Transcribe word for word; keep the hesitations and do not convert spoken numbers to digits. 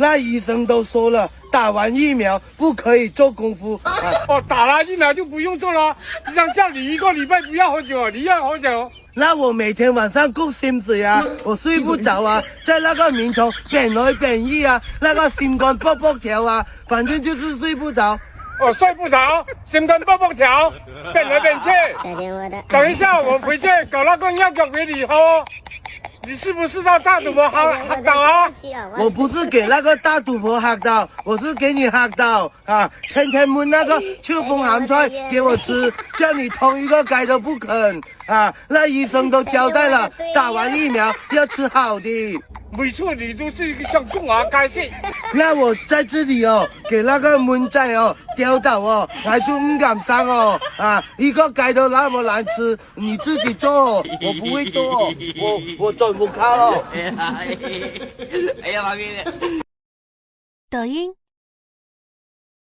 那醫生都說了，打完疫苗不可以做功夫啊。哦，打了疫苗就不用做了，這樣叫你一個禮拜不要喝酒啊，你要喝酒。那我每天晚上顧心水啊，我睡不着啊，在那個眠床變來變去啊，那個心肝啵啵跳啊，反正就是睡不着。哦，睡不着，心肝啵啵跳，變來變去。等一下，我回去搞那個尿腳給你喝。你是不是到大肚婆嚇，嚇到啊？我不是給那個大肚婆嚇到，我是給你嚇到啊！天天燜那個秋風鹹菜給我吃，叫你同一個街都不肯啊！那醫生都交代了，打完疫苗要吃好的。每次你都是像公啊該些。那我在這裡哦，給那個蚊仔哦叮到哦，還是不敢上哦啊！一個街都那麼難吃，你自己做哦，我不會做哦，我我轉屋下哦。哎呀，媽咪！抖音